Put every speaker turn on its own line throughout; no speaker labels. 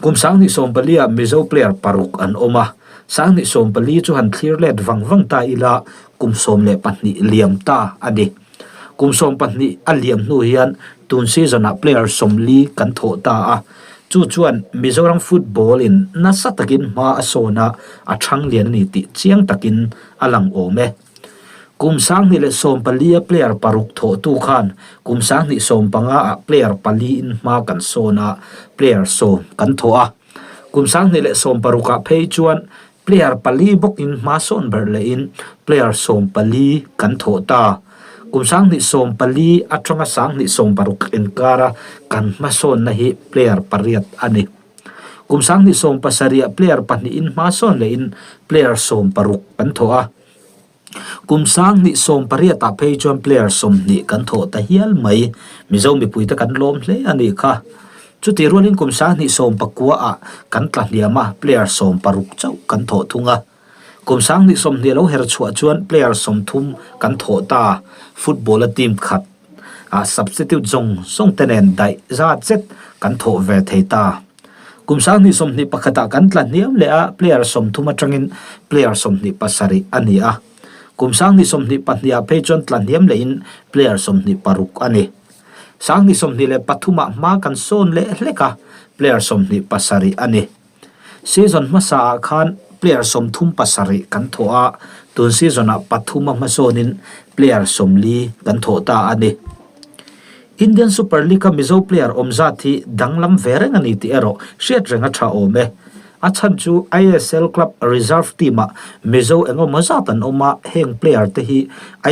Kum 2014 ah Mizo player paruk an awm a, 2014 chu han thlir let vang vang ta ila kum 12 liam ta a ni. Kum 12 a liam hnu hian tun season ah player 40 kan thawh ta a, chu chuan Mizoram football in nasa takin hma a sawn a, a thang lian a ni tih chiang takin a lang awm e. Kum 2014 a player paruk thawhtu khan kum 2015 ah player pali in hma kan sawn a, player 10 kan thawh a. Kum 2016 ah phei chuan player pali bawkin hma sawn ber lehin player 14 kan thawh ta. Kum 2014 atanga 2016 inkara kan hmasawnna hi player pariat a ni. Kum 2017 ah player pahnihin hma sawn lehin player 16 kan thawh a. Kum 2018 ah phei chuan player 20 kan thawh ta hial mai. Mizo mipuite kan lawm hle a nih kha. Chutih rualin kum 2019 ah kan tla hniam a, player 16 chauh kan thawh thung a. Kum 2020 lo her chhuah chuan player 30 kan thawh ta. Football a team khat ah substitute zawng zawng te nen daih zat zet kan thawh ve thei ta. Kum 2021 ah kan tla hniam leh a, player 30 atangin player 27 a ni a. Kum 2022 ah phei chuan tla hniam lehin player 26 a ni. 2023 ah hma kan sawn leh hlek a, player 27 a ni. Season hmasa ah khan player 37 kan thawh a, tun season ah pathum a hmasawnin player 40 kan thawh ta a ni. Indian Super League a Mizo player awm zat hi danglam ve reng a ni tih erawh hriat reng a tha awm e. A chhan chu ISL club reserve team ah Mizo engemaw zat an awm a, heng player te hi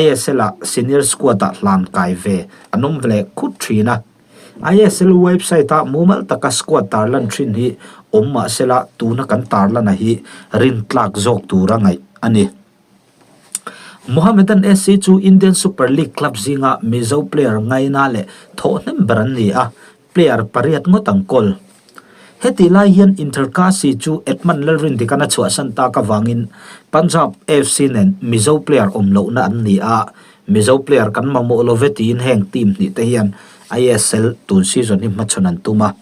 ISL ah senior squad ah hlan kai ve an awm leh khut thin a. ISL website ah mumal taka squad tarlan thin hi awm mahsela tuna kan tarlana hi rintlak zawk tura ngaih a ni. Mohammedan SC chu Indian Super League club zinga Mizo player ngaina leh thawh hnem ber an ni a, player pariat ngawt an kawl. Hetih lai hian Inter Kasi chu Edmund Lalrindikan a chhuahsan tak avangin Punjab FC nen Mizo player awm lohna an ni a, Mizo player kan mamawh lo ve tiin heng team hnih te hian ISL tun season hi hmachhawn an tum a.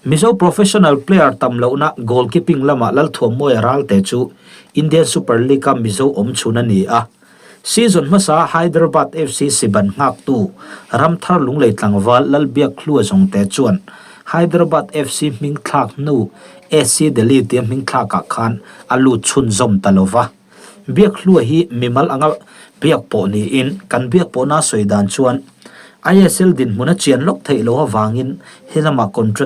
Mizo professional player tam lohna goalkeeping lama Lalthuammawia Ralte chu Indian Super League-a Mizo awm chhun a ni a. Season hmasa Hyderabad FC siban nghaktu Ramthar Lunglei tlangval Lalbiakhlua Zawngte chuan Hyderabad FC hming thlak hnu SC Delhi tia hming thlakah khan a lut chhunzawm ta lova. Biakhlua hi mimal anga biak pawh niin kan biak pawhna sawi dan chuan ISL dinhmun a chian lawk theih loh avangin he lama contract.